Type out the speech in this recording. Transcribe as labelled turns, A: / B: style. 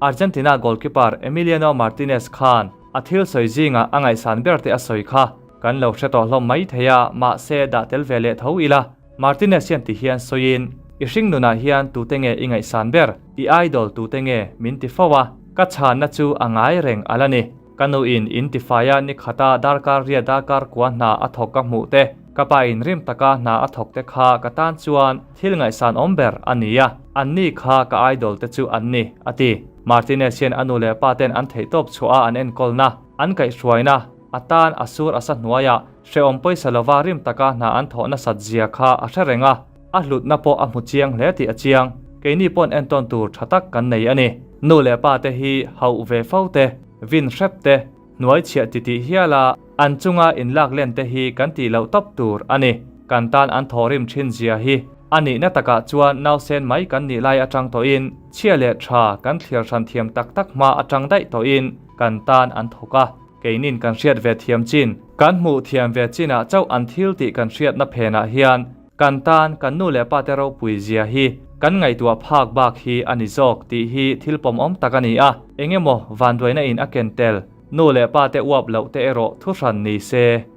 A: Argentina goalkeeper Emiliano Martinez khan a thil sawi zingah a ngaihsan ber te a sawi kha kan lo hre tawh hlawm mai thei a, mahse dah tel ve leh tho ila. Martinez hian ti hian sawiin, I hring nunah hian tute nge i ngaihsan ber? I idol tute nge? min ti fo a, ka chhanna chu a ngai reng a la ni. Ka nuin in tifaia ni khata darkar ria darkar kua hna a thawk ka hmuh te, ka pa in rim taka hna a thawk te kha ka tan chuan thil ngaihsan awm ber a ni a, anni kha ka idol te chu an ni, a ti. Martinez hian a nu leh pa ten an theihtawp chhuah a an enkawlna, an kaihhruaina, a tan a sur a sa hnuaiah hrehawm pawisa lova rim taka hna an thawh nasat zia kha a hre reng a, a hlutna pawh a hmu chiang hle tih a chiang. Keini pawn entawn tur tha tak kan nei a ni. Nu leh pa te hi hauh ve fo te, vin hrep te, hnuai chhiah titih hial a, an chunga inlak len te hi kan tih loh tawp tur a ni. Kan tan an thawhrim thin zia hi a nihna takah chuan nausen mai kan nih lai atang tawhin chhia leh tha kan thliar hran thiam tak tak hma atang daih tawhin kan tan an thawk a. Keinin kan hriat ve thiam chin, kan hmuh thiam ve chinah chauh an thil tih kan hriatna phenah hian kan tan kan nu leh pate ropui zia hi kan ngaihtuah phak bak hi a ni zawk tih hi thil pawmawm tak a ni a. Engemaw vanduaina in a ken tel, nu leh pate uap loh te erawh thuhran ni se.